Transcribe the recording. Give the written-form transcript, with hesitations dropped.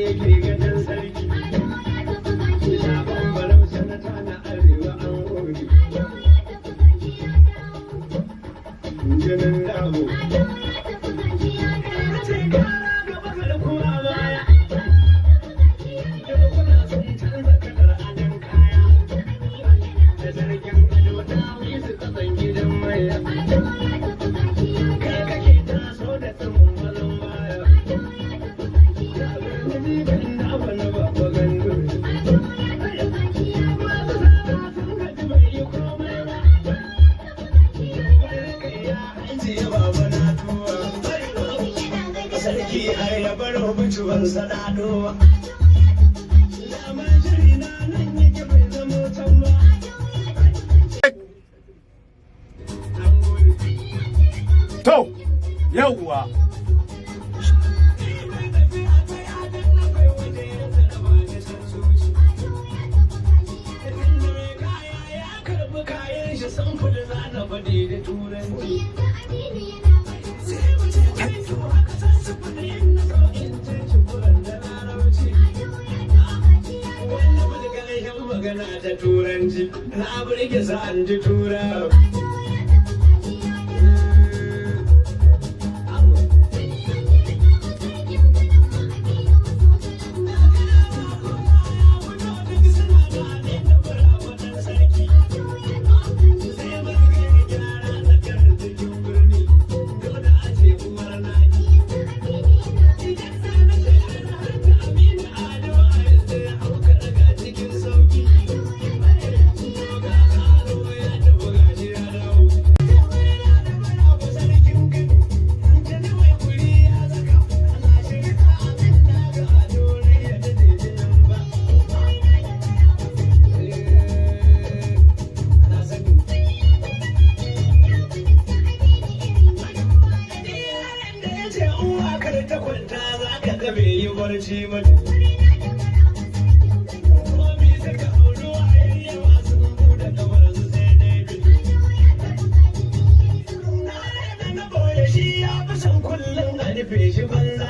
yake gadon sarki. Shagon Barau sanata na arewa an gode. Jinin dabo. Ce kara gaba garkuwa baya. Dokuna sun canza kalar adon kaya. Da zargin ado ta su kasan gidan maya. Kai kake taso da tsumin mazan baya. Da abin da jikan da abu na babba gandu. Masu sara sun gaji bai yi komai ba. Barkai ya ajiye baba na tuwa. Sarki har ya baro mutuwan sadadowa. Dama shiri na nan yake bai zamo can ba. An gode. To, yawwa. Mai tafiya ta yadan akwai waje ya tsaraba da shan sushi. Tunda mai kaya ya karɓi kayan shi samfur za na faɗi da turanci. Sai mu ce thank you haka san su faɗi in na so in ce shi kuran da larabci. Wanda ba da ƙarshen magana ta turanci, na burge sa an ji tura. Ta kwanta za ka ga bai yi barci ba. Komi suka auri yawa sun buɗe kamar su sai dai fito. Na na boye shi ya fi son kullum a rufe shi banza.